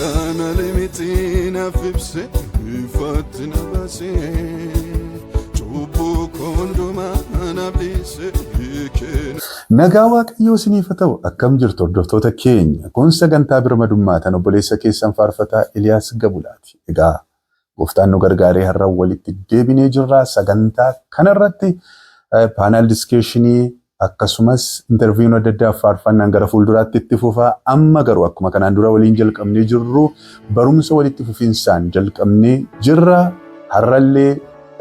Akka miti naaf ibse ifatti na baase cubbuu koo hundumaa naaf dhiise. Nagaa Waaqayyoo isiniif haa ta'u. Akkam jirtu hordoftoota keenya? Kun sagantaa birmadummaa tan obboleessa keessan faarfataa Eliyaas Gabulaati. Egaa gooftaan nu gargaaree har'a walitti deebinee jirra. Sagantaa kanarratti panel discussionii akkasumas interview'n adda addaa faarfannaan gara fuulduraatti itti fufaa. Amma garuu akkuma kanaan dura waliin jalqabnee jirru barumsa walitti fufinsaan jalqabnee jirra. Har'allee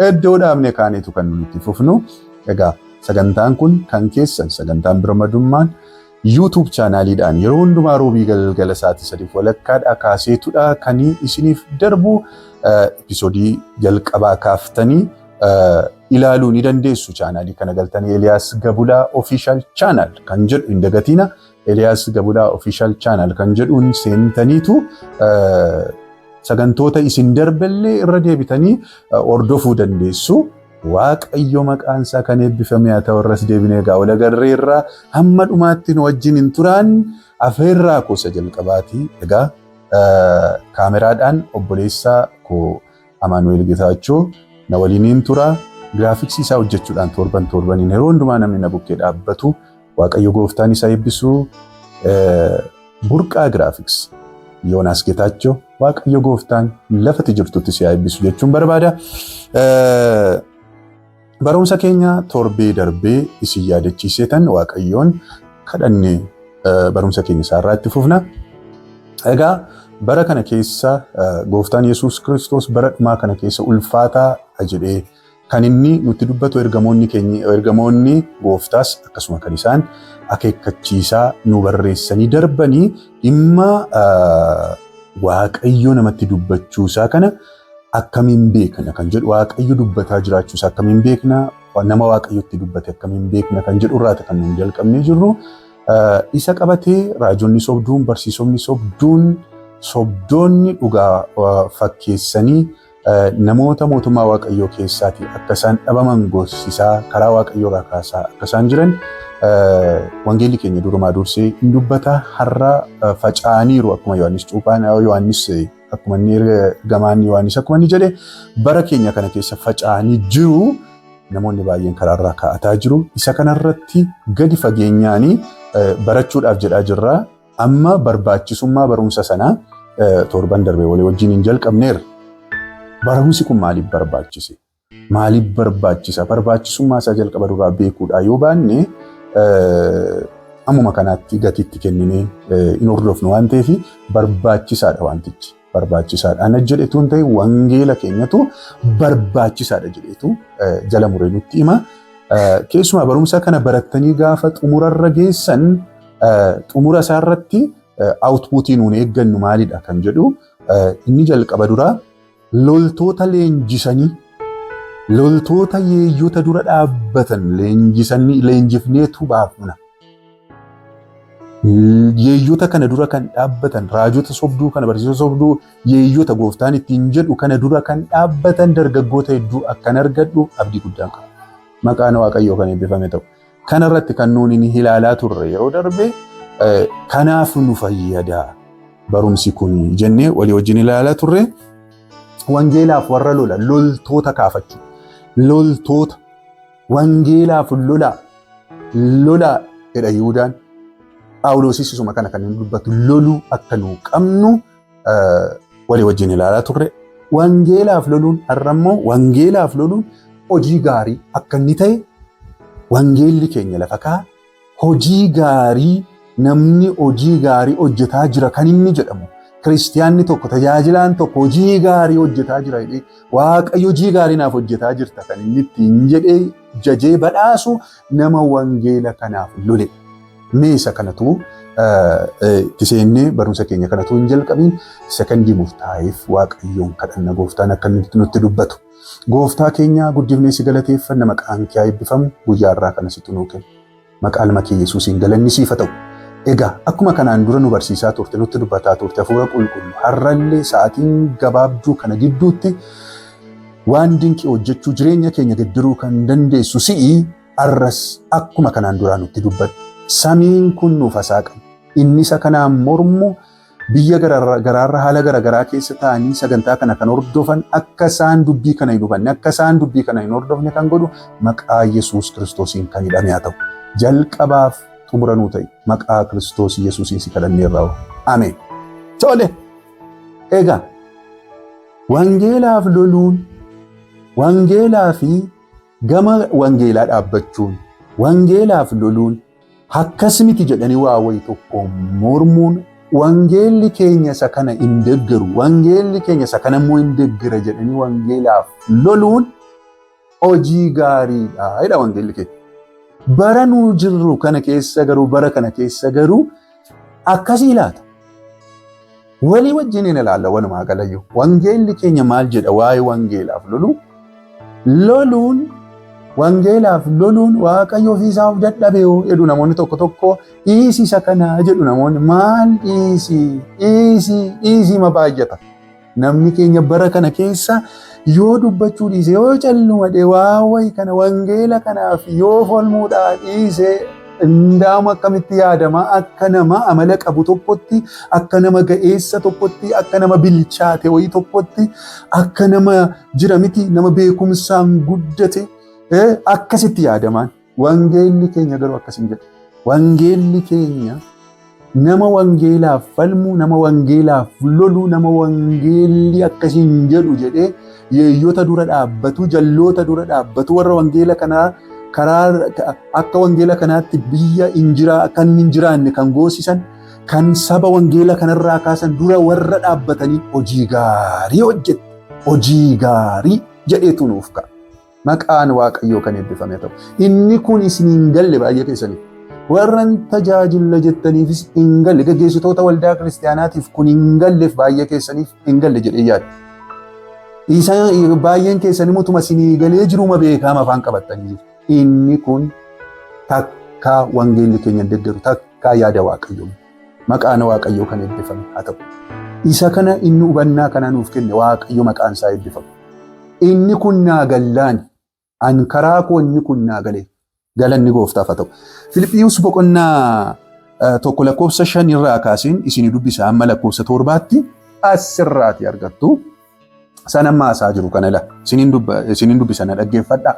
iddoo dhaabne kaaneetu kan nuti itti fufnu. Egaa sagantaan kun kan keessan sagantaan birmadummaan YouTube channeliidhaan yeroo hundumaa roobii galgala sa'aatii 3:30dhaa kaaseetudha kan isiniif darbu. Episodeii jalqabaa kaaftanii ilaaluu ni dandeessu. Channelii kana galtanii Eliyaas Gabulaa Official Channel kan jedhu hin dagatina. Eliyaas Gabulaa Official Channel kan jedhuun seentaniitu sagantoota isin darbellee irra deebitanii hordofuu dandeessu. Waaqayyo maqaan isaa kan eebbifame haa ta'u. Irras deebinee egaa wal agarreerraa hamma dhumaatti nu wajjin hin turaan afeerraa gosa jalqabaati. Egaa kaameraadhaan obboleessa koo Amaanu'eel Getaachoo na waliin tura. Graphicsii isaa hojjechuudhaan torban torbaniin yeroo hundumaa namni na bukkee dhaabbatu Waaqayyo gooftaan isaa eebbisuu, Burqaa Graphics Yoonaas Getaachoo, Waaqayyo gooftaan lafati jirtutti si haa eebbisu jechuun barbaada. Barumsa keenya torbee darbee isin yaadachiisetan Waaqayyoon kadhannee barumsa keenya isaarraa itti fufna. Egaa bara kana keessa gooftaan Yesuus Kiristoos bara dhumaa kana keessa ulfaataa jedhee kan inni nutti dubbatu, ergamoonni keenya, ergamoonni gooftaas akkasuma kan isaan akeekkachiisaa nu barreessanii darbanii, dhimma Waaqayyo namatti dubbachuusaa kana akkamiin beekna kan jedhu, Waaqayyo dubbataa jiraachuusaa akkamiin beekna, nama Waaqayyotti dubbate akkamiin beekna kan jedhu irraati kan nuyi jalqabnee jirru. Isa qabatee raajonni sobduun, barsiisonni sobduun, sobdoonni dhugaa fakkeessanii namoota mootummaa Waaqayyoo keessaatii akka isaan dhabaman goosisaa, karaa Waaqayyoo irraa kaasaa akka isaan jiran wangeelli keenya durumaa dursee hin dubbata. Har'a faca'aniiru. Akkuma Yohaannis cuuphaan, Yohaannis akkuma inni ergamaan Yohaannis akkuma inni jedhe, bara keenya kana keessa faca'anii jiru. Namoonni baay'een karaarraa kaa'ataa jiru. Isa kanarratti gadi fageenyaanii barachuudhaaf jedhaa jirra. Amma barbaachisummaa barumsa sanaa torban darbe walii wajjin hin jalqabneerra. Barumsi kun maaliif barbaachise? Maaliif barbaachisa? Barbaachisummaa isaa jalqaba duraa beekuudhaa yoo baanne ammuma kanaatti gatiitti kenninee hin hordofnu waan ta'eef barbaachisaadha wantichi. Barbaachisaadha. Ana jedhetu hin ta'e, wangeela keenyatu barbaachisaadha jedhetu jala muree nutti hima. Keessumaa barumsa kana barattanii gaafa xumurarra geessan, xumura isaarratti outputii nuun eeggannu maalidha kan jedhu, inni jalqaba duraa loltoota leenjisanii, loltoota yeeyyota dura dhaabbatan leenjisanii leenjifneetu baafna. Yeeyyota kana dura kan dhaabbatan, raajota sobduu kana, barsiisota sobduu, yeeyyota gooftaan ittiin jedhu kana dura kan dhaabbatan dargaggoota hedduu akkan argadhu abdii guddaan qaba. Maqaan Waaqayyoo kan eebbifame ta'u. Kanarratti kan nuuni ni ilaalaa turre yeroo darbe, kanaaf nu fayyada barumsi kun jennee walii wajjin ilaalaa turre. Wangeelaaf warra lola loltoota kaafachuu. Loltoota wangeelaaf lola lola jedha Yihuudaan. Phaawulosis isuma kana kan inni dubbatu, loluu akka nu qabnu walii wajjin ilaalaa turre. Wangeelaaf loluun, har'a immoo wangeelaaf loluun hojii gaarii akka inni ta'e wangeelli keenya lafa kaa. Hojii gaarii, namni hojii gaarii hojjetaa jira kan inni jedhamu, kiristiyaanni tokko, tajaajilaan tokko hojii gaarii hojjetaa jira jedhee, Waaqayyo hojii gaarii naaf hojjetaa jirta kan inni ittiin jedhee jajee badhaasu nama wangeela kanaaf lole. Mee isa kanatu itti seennee barumsa keenya kanatu hin jalqabiin sekondii murtaa'eef Waaqayyoon kadhanna, gooftaan akka inni nutti dubbatu. Gooftaa keenya, guddifnee si galateeffanna, maqaan kee haa eebbifamu. Guyyaa irraa kana situ nuu kenna. Maqaa ilma kee Yesuusiin galanni siif haa ta'u. Egaa akkuma kanaan dura nu barsiisaa turte, nutti dubbataa turte, hafuura qulqullu, har'allee sa'aatiin gabaabduu kana gidduutti waan dinqii hojjechuu, jireenya keenya geddiruu kan dandeessu si'i, har'as akkuma kanaan duraa nutti dubbadhu. Samiin kun nuuf hasaaqamu. Inni isa kanaan mormu Biyya garaarra haala garaagaraa keessa taa'anii sagantaa kana kan hordofan akka isaan dubbii kana hin hubanne, akka isaan dubbii kana hin hordofne kan godhu maqaa Yesuus Kiristoosiin kan hidhame haa ta'u. Jalqabaaf xumura nuu ta'i. Maqaa Kiristoos Yesuusiin si kadhanneerraa. Ameen. Tole. Egaa wangeelaaf loluun, wangeelaa fi gama wangeelaa dhaabbachuun, wangeelaaf loluun, akkas miti jedhanii waa wayi tokko mormuun, wangeelli keenya isa kana hin deeggaru, wangeelli keenya isa kana immoo hin deeggara jedhanii wangeelaaf loluun hojii gaariidha jedha wangeelli keenya. Bara nuu jirru kana keessa garuu, bara kana keessa garuu akkasii laata? Walii wajjin hin ilaalla walumaa galayyuu. Wangeelli keenya maal jedha waa'ee wangeelaaf loluu? Loluun, wangeelaaf loluun Waaqayyo ofiisaa of dadhabe yoo jedhu namoonni tokko tokko, dhiisi isa kana jedhu namoonni. Maal dhiisi, dhiisi, dhiisi ma baay'ata. Namni keenya bara kana keessa yoo dubbachuu dhiise, yoo calluma waa wayi kana wangeela kanaaf yoo falmuudhaa dhiise, Indaamu akkamitti yaadama? Akka nama amala qabu tokkotti, akka nama ga'eessa tokkotti, akka nama bilchaate wayii tokkotti, akka nama jira miti, nama beekumsaan guddate akkasitti yaadamaan. Wangeelli keenya garuu akkas hin jedhu. Wangeelli keenya nama wangeelaaf falmu, nama wangeelaaf lolu, nama wangeelli akkasiin jedhu jedhee yeeyyota dura dhaabbatu, jalloota dura dhaabbatu, warra wangeela kanaa karaa akka wangeela kanaatti biyya hin jira kan hin jiraanne kan goosisan, kan saba wangeela kanarraa kaasan dura warra dhaabbatanii hojii gaarii hojjette, hojii gaarii jedheetu nuuf ka'a. Maqaan Waaqayyoo kan eebbifame ta'u. Inni kun isin hin galle baay'ee keessaniif. Warran tajaajila jettaniifis hin galle. Gaggeessitoota waldaa kiristaanaatiif kun hin galleef, baay'ee keessaniif hin galle jedhee yaada. Isaan baay'een keessan immoo tuma isinii galee jiruma beekaama afaan qabattanii jirtu. Inni kun takkaa wangeelli keenya hin deeggaru, takkaa yaada Waaqayyoo. Maqaan Waaqayyoo kan eebbifame haa ta'u. Isa kana inni hubannaa kana nuuf kenne Waaqayyo maqaan isaa eebbifamu. Inni kun naa gallaani. An karaa koo inni kun naa galee. Galanni gooftaaf haa ta'u. Filiphiyuus boqonnaa 1 lakkoofsa 5 irraa kaaseen isinii dubbisa amma lakkoofsa 7tti asirraati argattu. Sana maasaa jiru kana ila isiniin dubbisa, na dhaggeeffadha.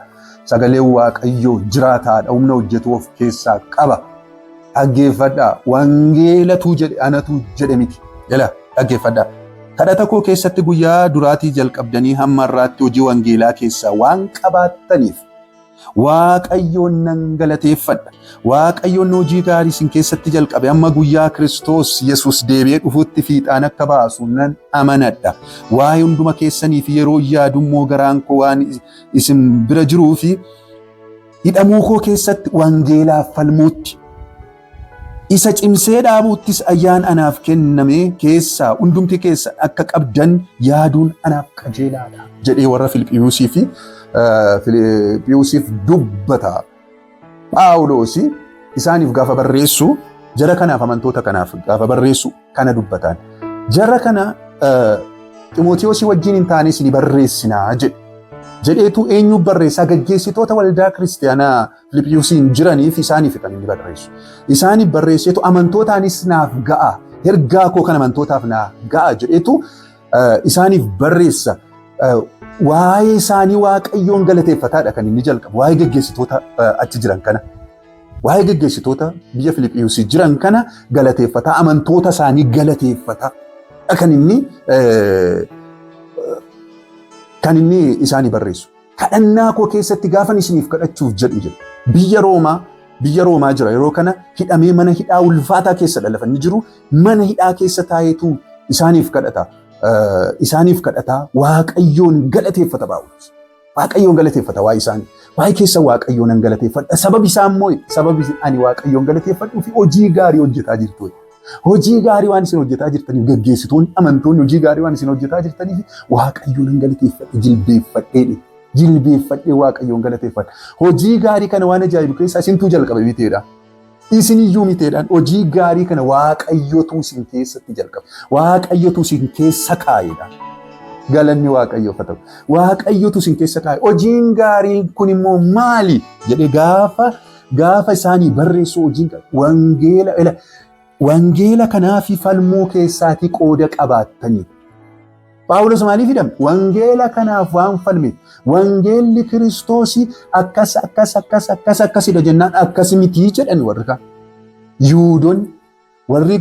Sagaleen Waaqayyoo jiraataadha, humna hojjetu of keessaa qaba. Dhaggeeffadha. Wangeelatu jedhe, anatu jedhe miti. Jala dhaggeeffadha. Kadhata koo keessatti guyyaa duraatii jalqabdanii hamma har'aatti hojii wangeelaa keessaa waan qabaattaniif Waaqayyoon nan galateeffadha. Waaqayyoon hojii gaarii isin keessatti jalqabe amma guyyaa Kiristoos Yesuus deebi'ee dhufutti fiixaan akka baasu nan amanadha. Waa'ee hunduma keessanii fi yeroo yaadummoo garaan koo waan isin bira jiruu fi hidhamuu koo keessatti wangeelaaf falmuutti, isa cimsee dhaabuuttis ayyaan anaaf kenname keessaa hundumti keessan akka qabdan yaaduun anaaf qajeelaadha jedhee warra Filiphiyuusii fi Filiphiyuusiif dubbata. Phaawulos isaaniif gaafa barreessu, jara kanaaf, amantoota kanaaf gaafa barreessu kana dubbataan. Jara kana Ximootiyosii wajjin hin taane isin barreessinaa jedhe. Jedheetu eenyu barreessaa? Gaggeessitoota waldaa kiristaanaa Filiphiyuusiin jiraniif, isaaniif kan inni barreessu. Isaaniif barreesseetu amantootaanis naaf ga'a, ergaa koo kan amantootaaf naaf ga'a jedheetu isaaniif barreessa. Waa'ee isaanii Waaqayyoon galateeffataadha kan inni jalqabu. Waa'ee gaggeessitoota achi jiran kana. Waa'ee gaggeessitoota biyya Filiphiyuusii jiran kana galateeffataa, amantoota isaanii galateeffataa kan inni isaanii barreessu. Kadhannaa koo keessatti gaafan isiniif kadhachuuf jedhu jedhu. Biyya Roomaa jira yeroo kana, hidhamee mana hidhaa ulfaataa keessa lafa inni jiru, mana hidhaa keessa taa'eetu isaaniif kadhata. Isaaniif kadhataa Waaqayyoon galateeffata Phaawulos. Waaqayyoon galateeffata waa'ee isaanii. Waa'ee keessa Waaqayyoon nan galateeffadha. Sababi isaa immoo, sababi ani Waaqayyoon galateeffadhuu fi hojii gaarii hojjetaa jirtu. Hojii gaarii waan isin hojjetaa jirtaniif, gaggeessitoonni amantoonni hojii gaarii waan isin hojjetaa jirtaniif Waaqayyoon nan galateeffadhe, jilbeeffadhee jilbeeffadhee Waaqayyoon galateeffadha. Hojii gaarii kana waan ajaa'ibu keessaa isintuu jalqabe miteedha. Isin iyyuu miteedhaan, hojii gaarii kana Waaqayyotu isin keessatti jalqabe. Waaqayyotu isin keessa kaa'edha. Galanni Waaqayyoof haa ta'u. Waaqayyotu isin keessa kaa'e. Hojiin gaariin kun immoo maali jedhee gaafa isaanii barreessu, hojiin wangeela. Wangeela kanaaf falmuu keessaatii qooda qabaattanii. Phaawulos maaliif hidhame? Wangeela kanaaf waan falme. Wangeelli Kiristoosii akkas akkas akkas akkas akkasidha jennaan akkas mitii jedhan warri kaan. Yihuudoonni warri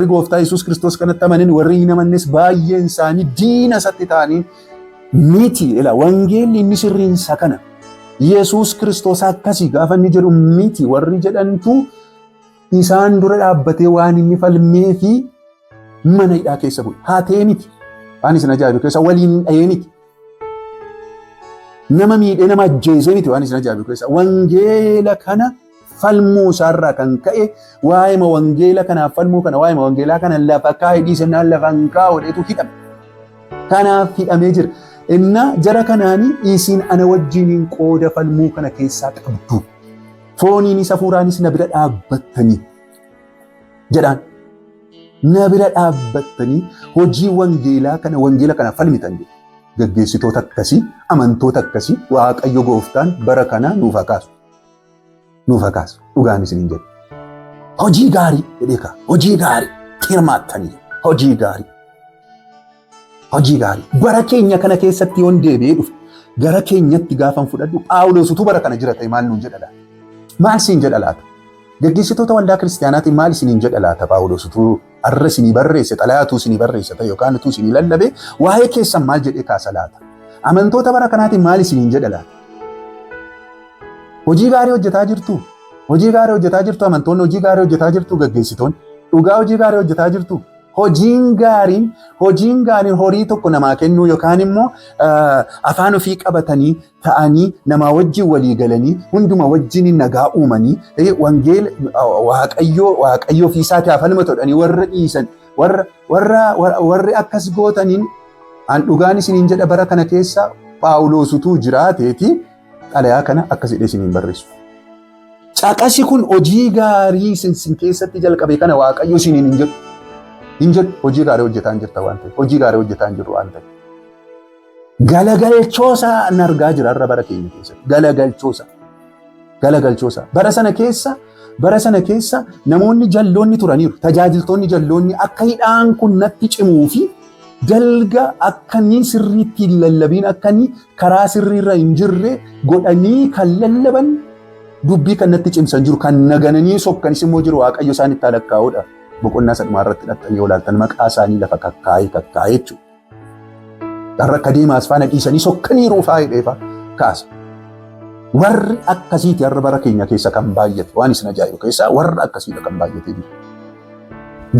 gooftaa Yesuus Kiristoos kanatti amanan, warri hin amannes baay'een isaanii diina isatti ta'anii, miti ila wangeelli inni sirriin isa kana. Yesuus Kiristoos akkasii gaafa inni jedhu miti warri jedhantu isaan dura dhaabbatee waan inni falmee fi mana hidhaa keessa bu'e. Haatee miti. Waan isin ajaa'ibu keessa waliin dhahee miti. Nama miidhee nama ajjeesee miti waan isin ajaa'ibu keessa. Wangeela kana falmuu isaarraa kan ka'e, waa'ima wangeela kanaaf falmuu kana, waa'ima wangeelaa kana lafa kaa'ee dhiisennaan lafa hin kaa'u hidhame. Kanaaf hidhamee jira. Innaa jara kanaanii isin ana wajjiniin qooda falmuu kana keessaa qabdu. Fooniinis hafuuraanis na bira dhaabbattanii jedhaan. Na bira dhaabbattanii hojii wangeelaa kana, wangeela kana falmitan jedhu. Gaggeessitoota akkasii, amantoota akkasii Waaqayyo gooftaan bara kana nuuf haa kaasu. Nuuf haa kaasu. Dhugaan isiniin jedhu. Hojii gaarii jedhee kaa. Hojii gaarii hirmaattanii. Hojii gaarii. Hojii gaarii. Bara keenya kana keessatti yoon deebi'ee dhufe, gara keenyatti gaafan fudhadhu, Phaawulos utuu bara kana jira ta'e maal nuun jedha laata? Maal siin jedha laata? Gaggeessitoota waldaa kiristaanaatiin maal isiniin jedha laata? Phaawulos utuu har'a isinii barreesse, xalayaa isinii barreesse ta'e yookaan utuu isinii lallabe, waa'ee keessan maal jedhee kaasa laata? Amantoota bara kanaatiin maal isiniin jedha laata? Hojii gaarii hojjetaa jirtu? Hojii gaarii hojjetaa jirtu amantoonni? Hojii gaarii hojjetaa jirtu gaggeessitoonni? Dhugaa hojii gaarii hojjetaa jirtu? Hojiin gaariin horii tokko namaa kennuu yookaan immoo afaan ofii qabatanii ta'anii namaa wajjin walii galanii hunduma wajjin nagaa uumanii wangeela Waaqayyoo ofii isaatii haa falmatu jedhanii warra dhiisan, warra warri akkas gootaniin, an dhugaan isiniin jedha, bara kana keessa Phaawulos utuu jiraateeti xalayaa kana akkas jedhee isiniin barreessu. Caqasi kun hojii gaarii isin keessatti jalqabe kana Waaqayyo isiniin hin jedhu. Hin jedhu, hojii gaarii hojjetaa hin jirta waan ta'eef, hojii gaarii hojjetaa hin jiru waan ta'eef. Galagalchoosaa an argaa jira har'a bara keenya keessatti. Galagalchoosaa. Galagalchoosaa. Bara sana keessa namoonni jalloonni turaniiru. Tajaajiltoonni jalloonni akka hidhaan kun natti cimuu fi dalga akkanii sirriitti hin lallabiin, akkanii karaa sirriirra hin jirre godhanii kan lallaban, dubbii kan natti cimsan jiru, kan nagananii sokkanis immoo jiru. Waaqayyo isaan itti alakkaa'uudha. Boqonnaa sadhumaa irratti dhaqxanii olaaltan maqaa isaanii lafa kakkaa'ee kakkaa'ee jechuudha. Har'a akka deemaas faana dhiisanii sokkaniiru faa hidheefa kaasa. Warri akkasiiti har'a bara keenya keessa kan baay'ate. Waan isin ajaa'ibu keessaa warra akkasiidha kan baay'atee jiru.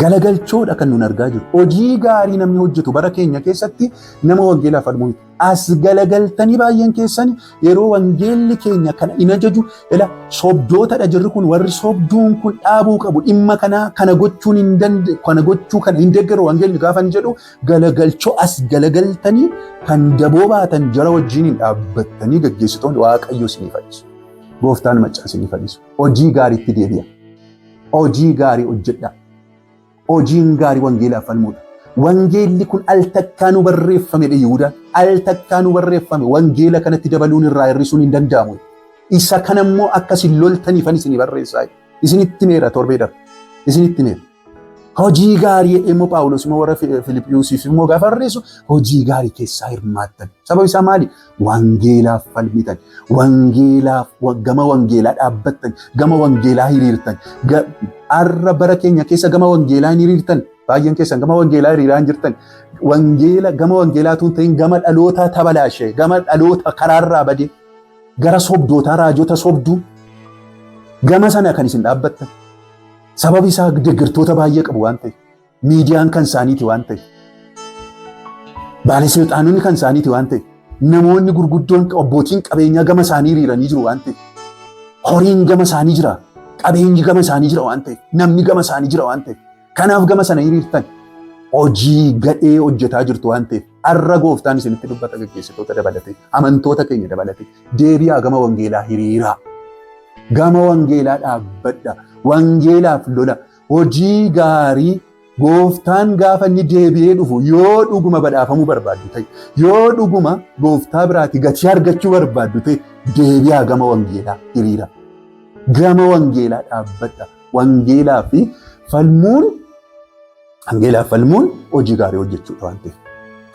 Galagalchoodha kan nun argaa jiru. Hojii gaarii namni hojjetu bara keenya keessatti nama wangeelaaf falmuu miti. As galagaltanii baay'een keessan yeroo wangeelli keenya kana hin ajaju, ila sobdootadha jirri kun, warri sobduun kun dhaabuu qabu, dhimma kana kana gochuun hin danda'u, kana gochuu kana hin deeggaru wangeelli gaafa hin jedhu, galagalchoo as galagaltanii kan daboo baatan jara wajjin hin dhaabbattanii. Gaggeessitoonni, Waaqayyo isinii fadhisu. Gooftaan maccaa isinii fadhisu. Hojii gaariitti deebi'a. Hojii gaarii hojjedha. Hojiin gaarii wangeelaaf falmuudha. Wangeelli kun al takkaa nu barreeffamedha Yihuudaan. Al takkaa nu barreeffame, wangeela kanatti dabaluun irraa hir'isuun hin danda'amu. Isa kanammoo akkasin loltaniifan isinii barreessaa. Isinitti meera torbee darbe. Isinitti meera. Hojii gaarii immoo Phaawulos immoo warra Filiphiyuusiif immoo gaafa barreessu, hojii gaarii keessaa hirmaattan. Sababni isaa maali? Wangeelaaf falmitan. Wangeelaaf gama wangeelaa dhaabbattan. Gama wangeelaa hiriirtan. Har'a bara keenya keessa gama wangeelaa hin hiriirtan. Baay'een keessan gama wangeelaa hiriiraa hin jirtan. Wangeela gama wangeelaa tun ta'in, gama dhaloota tabalaashee, gama dhaloota karaarraa badee, gara sobdootaa, raajota sobduu, gama sana kan isin dhaabbattan. Sababi isaa deeggartoota baay'ee qabu waan ta'eef, miidiyaan kan isaaniiti waan ta'eef, baalisilxaanonni kan isaaniiti waan ta'eef, namoonni gurguddoon abbootiin qabeenyaa gama isaanii hiriiranii jiru waan ta'eef, horiin gama isaanii jira, qabeenyi gama isaanii jira waan ta'eef, namni gama isaanii jira waan ta'eef, kanaaf gama sana hiriirtan. Hojii gadhee hojjetaa jirtu waan ta'eef, har'a gooftaan isinitti dubbata. Gaggeessitoota dabalatee, amantoota keenya dabalatee, deebi'aa, gama wangeelaa hiriiraa. Gama wangeelaa dhaabbadha. Wangeelaaf lola. Hojii gaarii gooftaan gaafa inni deebi'ee dhufu yoo dhuguma badhaafamuu barbaaddu ta'e, yoo dhuguma gooftaa biraati gatii argachuu barbaaddu ta'e, deebi'aa, gama wangeelaa hiriira. Gama wangeelaa dhaabbadha. Wangeelaa fi Falmuun, wangeelaaf falmuun hojii gaarii hojjechuudha waan ta'eef.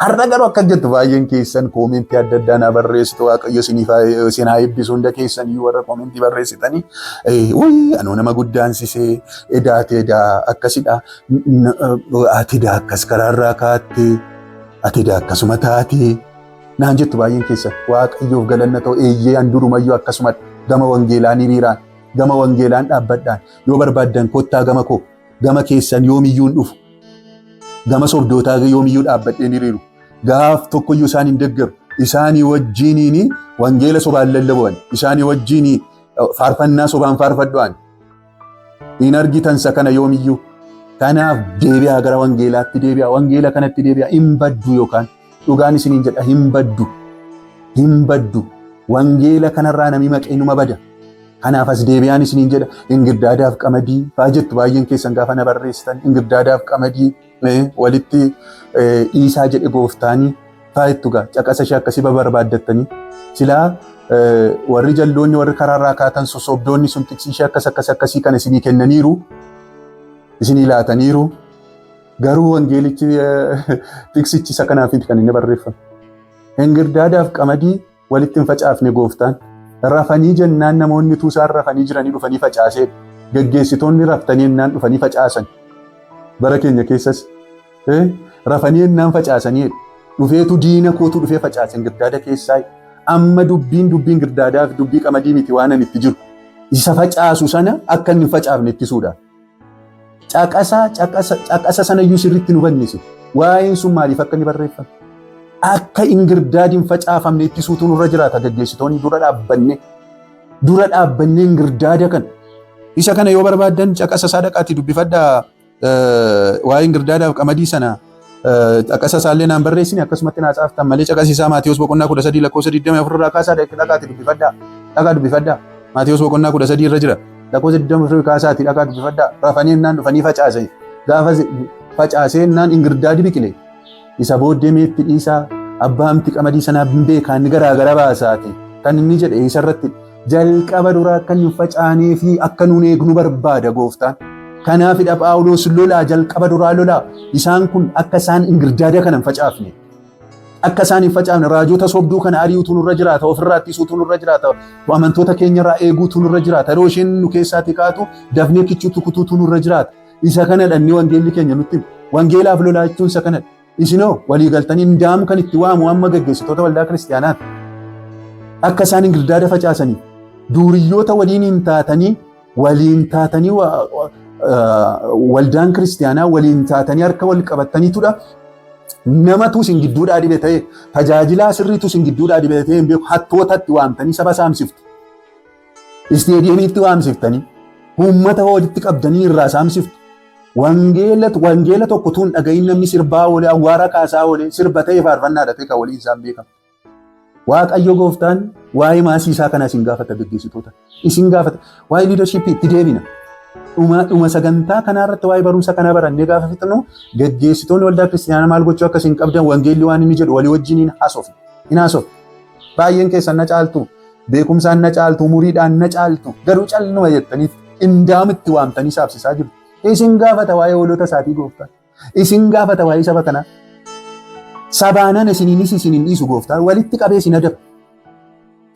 Har'a garuu akka jettu baay'een keessan koomentii adda addaa na barreessitu. Waaqayyo isin haa eebbisu hunda keessan iyyuu warra koomentii barreessitanii. Wuyi, anoo nama guddaan sisee edaate edaa akkasidha. Ati edaa akkas karaarraa kaatte, ati edaa akkasuma taate naan jettu baay'een keessan. Waaqayyoof galanna ta'u, eeyyee, an durumayyuu akkasuma gama wangeelaan hiriiraan, gama wangeelaan dhaabbadhaan. Yoo barbaaddan kottaa gama koo, gama keessan yoomiyyuu hin dhufu. Gama sobdootaa yoomiyyuu dhaabbadheen hiriiru. Gaaf tokkoyyuu isaan hin deeggaru. Isaanii wajjiniin wangeela sobaan lallabu'an. Isaanii wajjin faarfannaa sobaan faarfadhu'an. Hin argitansa kana yoomiyyuu. Kanaaf deebi'aa, gara wangeelaatti deebi'aa. Wangeela kanatti deebi'aa. Hin baddu, yookaan dhugaan isiniin jedha, hin baddu. Hin baddu. Wangeela kanarraa namni maqee numa bada. Kanaaf as deebi'aan isiniin jedha. Ingirdaadaaf qamadii fa'aa jettu baay'een keessan gaafa na barreessitan. Ingirdaadaaf qamadii walitti dhiisaa jedhe gooftaanii fa'aa jettu gaa, caqasa ishee akkasii barbaaddattanii. Silaa warri jalloonni, warri karaarraa kaatan, sosobdoonni sun tiksii ishee akkas akkas akkasii kana isinii kennaniiru. Isinii laataniiru. Garuu wangeelichi, tiksichi isa kanaaf kan inni barreeffame. Ingirdaadaaf qamadii walitti hin facaafne gooftaan. Rafanii jennaan namoonni tuusaan rafanii jiranii dhufanii facaasee, geggeessitoonni raftanii jennaan dhufanii facaasan. Bara keenya keessas rafanii jennaan facaasanii dhufeetu diina kootu dhufee facaase ingirdaada keessaa. Amma dubbiin girdaadaaf dubbii qamadii miti waan ani itti jiru. Isa facaasu sana akka inni hin facaafne ittisuudha. Caqasa caqasa caqasa sanayyuu sirriitti nu bannise. Waa'een sun maaliif akka inni barreeffame? Akka ingirdaadi hin facaafamne ittisuutu nurra jiraata, geggeessitoonni dura dhaabbanne. Dura dhaabbanne ingirdaada kana. Isa kana yoo barbaaddan caqasa isaa dhaqaatii dubbifadhaa. Waa'ee ingirdaadaaf qamadii sana caqasa isaallee naan barreessine, akkasumatti naa caaftan malee, caqasi isaa Maatiyus boqonnaa 13 lakkoofsa 24 irraa kaasaa dhaqaatii dubbifadhaa. Dhaqaa dubbifadhaa. Maatiyus boqonnaa 13 irra jira. Lakkoofsa 24 kaasaatii dhaqaa dubbifadhaa. Rafanii jennaan dhufanii facaase. Gaafa facaasee jennaan ingirdaadi biqile. Isa booddee meetti dhiisaa, abbaamti qamadii sanaa hin beekaa, inni garaa gara baasaati. Kan inni jedhe isarratti jalqaba duraa akka hin facaanee fi akka nuun eegnu barbaada gooftaan. Kanaafidha Phaawulos lolaa, jalqaba duraa lolaa, isaan kun akka isaan ingirdaada kana hin facaafne. Akka isaan hin facaafne raajota sobduu kana ari'uutu nurra jiraata, ofirraa ittisuutu nurra jiraata, amantoota keenyarraa eeguutu nurra jiraata. Yeroo isheen nu keessaatii kaatu dafnee kichuutu kutuutu nurra jiraata. Isa kanadha inni wangeelli keenya nutti himu. Wangeelaaf lolaa jechuun isa kanadha. Isinoo walii galtanii ndaamu kan itti waamu amma gaggeessitoota waldaa kiristaanaati. Akka isaan ingirdaada facaasaniif duuriyyoota waliin hin taatanii, waliin taatanii, waldaan kiristaanaa waliin taatanii harka wal qabattaniitudha. Namatu isin gidduudhaa dhibe ta'e, tajaajilaa sirriitu isin gidduudhaa dhibe ta'e hin beeku, hattootatti waamtanii saba saamsiftu. Isteediyeemiitti waamsiftanii uummata walitti qabdanii irraa saamsiftu. Wangeela tokko tuun dhaga'iin namni sirbaa oolee, awwaara kaasaa oolee, sirba ta'e, faarfannaadha ta'e kan waliin isaan beekamu. Waaqayyo gooftaan waa'ee maasii isaa kana isin gaafata, gaggeessitoota. Isin gaafata. Waa'ee leadership itti deebina. Dhuma sagantaa kanaa irratti waa'ee barumsa kanaa barannee gaafa fixnu, gaggeessitoonni waldaa kiristaanaa maal gochuu akka isin qabdan, wangeelli waan inni jedhu walii wajjin hin haasofne. Hin haasofne. Baay'een keessan na caaltu, beekumsaan na caaltu, umuriidhaan na caaltu, garuu calluma jettaniif indaamitti waamtanii saabsisaa jirtu. Isin gaafata waa'ee hoolota isaatii gooftaan. Isin gaafata waa'ee saba kanaa. Sabaanan isiniinis isin hin dhiisu gooftaan, walitti qabee isin adaba.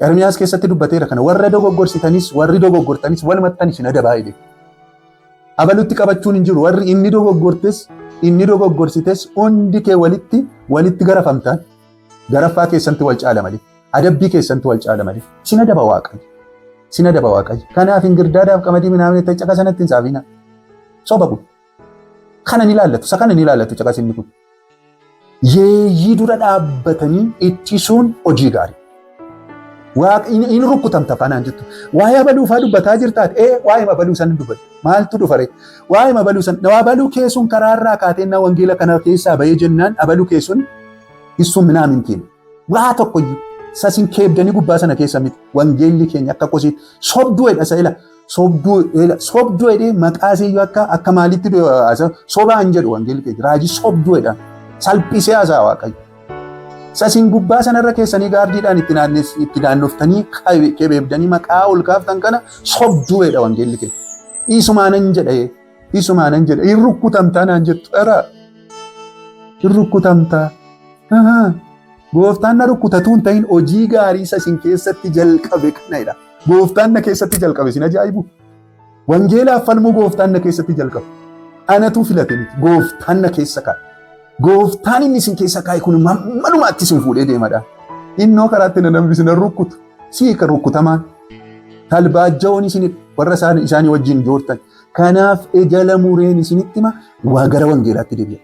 Ermiyaas keessatti dubbateera kana, warra dogoggorsitanis warri dogoggortanis walumattan isin adabaa jedhe. Abalutti qabachuun hin jiru, warri inni dogoggortes inni dogoggorsites hundi kee walitti garafamtaan, garaffaa keessantti wal caala malee, adabbii keessantti wal caala malee, isin adaba Waaqayyo. Isin adaba Waaqayyo. Kanaaf ingirdaadaaf qamadii minaamin itti caqa sanatti hin saafina. Soba kun. Kana ni ilaallatu. Isa kana ni ilaallatu caqasinni kun. Yeeyyii dura dhaabbatanii ittisuun hojii gaarii. Waaqni inni rukkutamta faanaan jettu. Waa'ee abaluufaa dubbataa jirtaati. Ee, waa'ee abaluu san dubbadhu. Maaltu dhufare? Waa'ee abaluu san. Abaluu keessuun karaarraa kaatee na wangeela kana keessaa bahee jennaan, abaluu keessuun issuun minaamintiin. Waa tokkoyyuu sasin keebdanii gubbaa sana keessa miti. Wangeelli keenya akka kosiitti sobduu jedha isa ila. Sobduu ila, sobduu jedhee maqaa iseeyyuu akka maalitti sobaan jedhu wangeelli keenya, raajii sobduu jedha. Salphisee haasa'a Waaqayyo. Sasin gubbaa sanarra keessanii gaardiidhaan itti naannoftanii kebeebdanii maqaa ol kaaftan kana sobduu jedha wangeelli keenya. Isumaanan jedha. Isumaanan jedha hin rukkutamtaa naan jettu dhara. Hin rukkutamtaa. Gooftaan na rukkutatu hin ta'in hojii gaarii isa isin keessatti jalqabe kanadha. Gooftaan na keessatti jalqabe isin ajaa'ibu. Wangeelaaf falmuu gooftaan na keessatti jalqabe. Anatu filate miti. Gooftaan na keessa kaa'e. Gooftaan inni isin keessa kaa'e kun malumaatti isin fuudhee deemadha. Innoo karaatti na namni isin rukkutu. Sii kan rukkutamaan. Talbaajjawoon isin warra isaanii wajjin joortan. Kanaaf ejala mureen isinitti hima waa gara wangeelaatti deebi'a.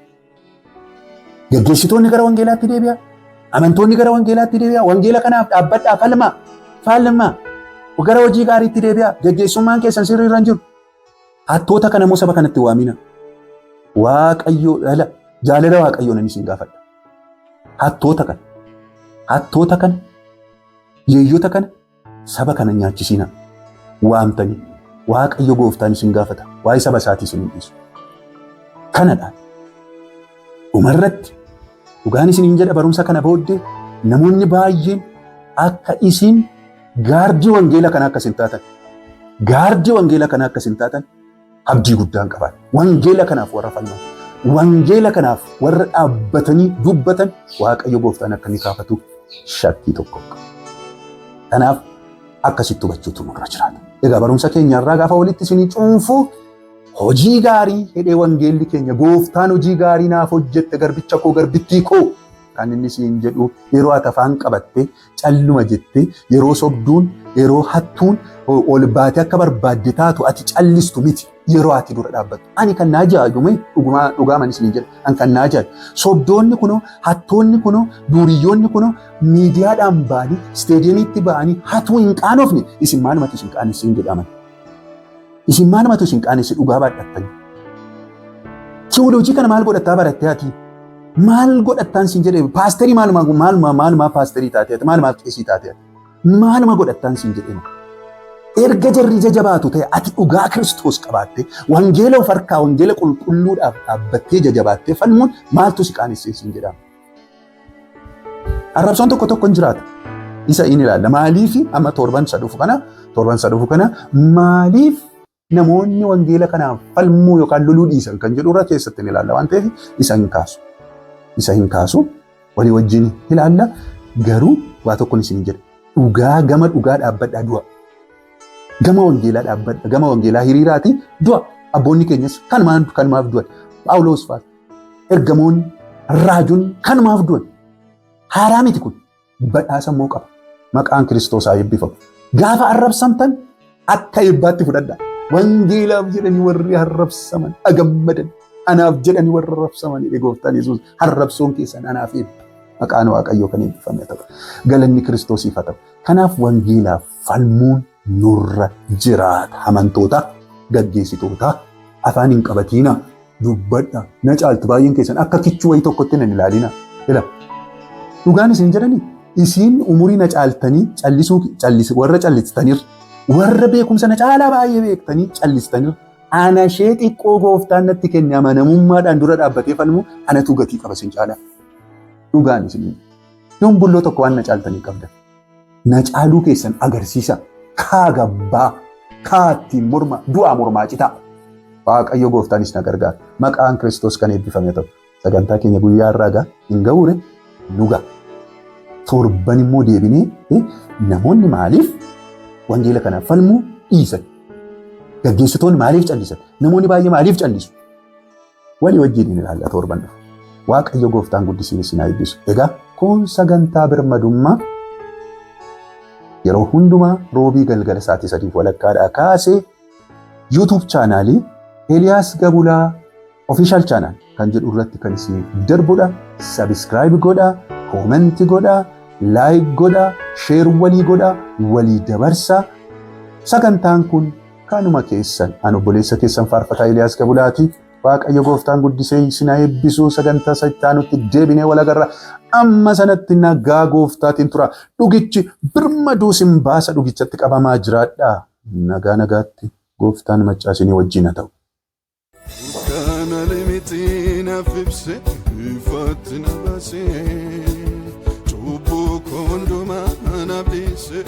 Gaggeessitoonni gara wangeelaatti deebi'a. Amantoonni gara wangeelaatti deebi'a. Wangeela kanaaf dhaabbadhaa falmaa. Falmaa. Gara hojii gaariitti deebi'a. Gaggeessummaan keessan sirrii irra hin jiru. Hattoota kana immoo saba kanatti waamina. Waaqayyo dhala jaalala Waaqayyoo nan isin gaafadha. Hattoota kana. Hattoota kana. Yeeyyota kana saba kana nyaachisiina. Waamtanii Waaqayyo gooftaan isin gaafata. Waa'ee saba isaatii isin hin dhiisu. Kanadha. Dhumarratti dhugaan isiniin jedha barumsa kana booddee namoonni baay'een akka isin gaardii wangeela kana akka isin taatan gaardii wangeela kana akka isin taatan abdii guddaan qaban. Wangeela kanaaf warra falman, wangeela kanaaf warra dhaabbatanii dubbatan Waaqayyo gooftaan akka inni kaafatu shakkii tokko hin qabu. Kanaaf akkasitti hubachuutu nurra jiraata. Egaa barumsa keenya irraa gaafa walitti isinii cuunfu hojii gaarii hedhee wangeelli keenya gooftaan hojii gaarii naaf hojjette garbicha koo garbittii koo kan inni siin jedhu yeroo ati afaan qabatte calluma jette yeroo sobduun yeroo hattuun ol baatee akka barbaadde taatu ati callistu miti yeroo ati dura dhaabbattu. Ani kan na ajaa'ibu mee dhugumaa dhugaaman isiniin jedha. An kan na ajaa'ibu sobdoonni kunoo hattoonni kunoo duuriyyoonni kunoo miidiyaadhaan ba'anii isteediyeemiitti ba'anii hatuu hin qaanofne isin maalumatu isin qaanesse hin jedhaman. Isin maalumatu isin qaanesse dhugaa baadhattanii. Tiyooloojii kana maal godhattaa barattee ati? Maal godhattaan siin jedhee paasterii maaluma maaluma maaluma paasterii taatee ati maaluma qeesii taatee ati maaluma godhattaan siin jedhee erga jarri ija jabaatu ta'e ati dhugaa Kiristoos qabaatte wangeela of harkaa wangeela qulqulluudhaaf dhaabbattee ija jabaattee falmuun maaltu si qaanessee siin jedhama. Arrabsoon tokko tokko hin jiraata. Isa in ilaalla. Maaliif amma torban isa dhufu kana torban isa dhufu kana maaliif namoonni wangeela kanaaf falmuu yookaan loluu dhiisan kan jedhu irra keessatti ni ilaalla waan ta'eef isa hin kaasu. Isa hin kaasu walii wajjin ilaalla garuu waa tokkon isin jedha. Dhugaa gama dhugaa dhaabbadhaa du'a. Gama wangeelaa dhaabbadha gama wangeelaa hiriiraati du'a. Abboonni keenyas kanumaan kanumaaf du'an. Phaawulos fa'a ergamoonni raajonni kanumaaf du'an. Haaraa miti kun. Badhaasa immoo qaba. Maqaan Kiristoos haa eebbifamu. Gaafa arrabsamtan akka eebbaatti fudhadhaa. Wangeelaaf jedhanii warri arrabsaman agammadan. Anaaf jedhanii warri arrabsaman jedhe gooftaan Yesuus. Arrabsoon keessan anaaf eebba. Maqaan Waaqayyoo kan eebbifame haa ta'u. Galanni Kiristoosiif haa ta'u. Kanaaf wangeelaaf falmuun nurra jiraata. Amantoota, gaggeessitoota afaan hin qabatiina. Dubbadha. Na caaltu baay'een keessan akka kichuu wayii tokkotti nan ilaalina. Ila. Dhugaan isin jedhanii isin umurii na caaltanii callisuu callis warra callistaniir warra beekumsa na caalaa baay'ee beektanii callistaniir ana ishee xiqqoo gooftaan natti kenne amanamummaadhaan dura dhaabbatee falmu anatu gatii qaba isin caalaa. Dhugaan isin yoon bulloo tokko waan na caaltanii qabdan. Na caaluu keessan agarsiisa. Kaa gabbaa, kaa ittiin morma, du'aa mormaa citaa. Waaqayyo gooftaanis na gargaara. Maqaan Kiristoos kan eebbifame ta'u. Sagantaa keenya guyyaa irraa gaa hin ga'uure nu ga'a. Torban immoo deebinee namoonni maaliif wangeela kana falmuu dhiisan? Gaggeessitoonni maaliif callisan? Namoonni baay'ee maaliif callisu? Walii wajjin hin ilaalla torban dhufu. Waaqayyo gooftaan guddisiin isin haa eebbisu. Egaa kun sagantaa birmadummaa yeroo hundumaa roobii galgala sa'aatii 3:30dhaa kaasee YouTube chaanaalii Eliyaas Gabulaa Official Channel kan jedhu irratti kan isin darbudha. Subscribe godhaa, comment godhaa, like godhaa, share walii godhaa, walii dabarsaa. Sagantaan kun kanuma keessan an obboleessa keessan faarfataa Eliyaas Gabulaati. Waaqayyo gooftaan guddisee isin haa eebbisu. Sagantaa isa itti aanutti deebinee wal agarra. Amma sanatti nagaa gooftaatiin tura. Dhugichi birmaduu isin baasa dhugichatti qabamaa jiraadha. Nagaa nagaatti gooftaan maccaa isinii wajjin haa ta'u. Kana limiti naaf ibse ifatti na baase cubbuu koo hundumaa naaf dhiise.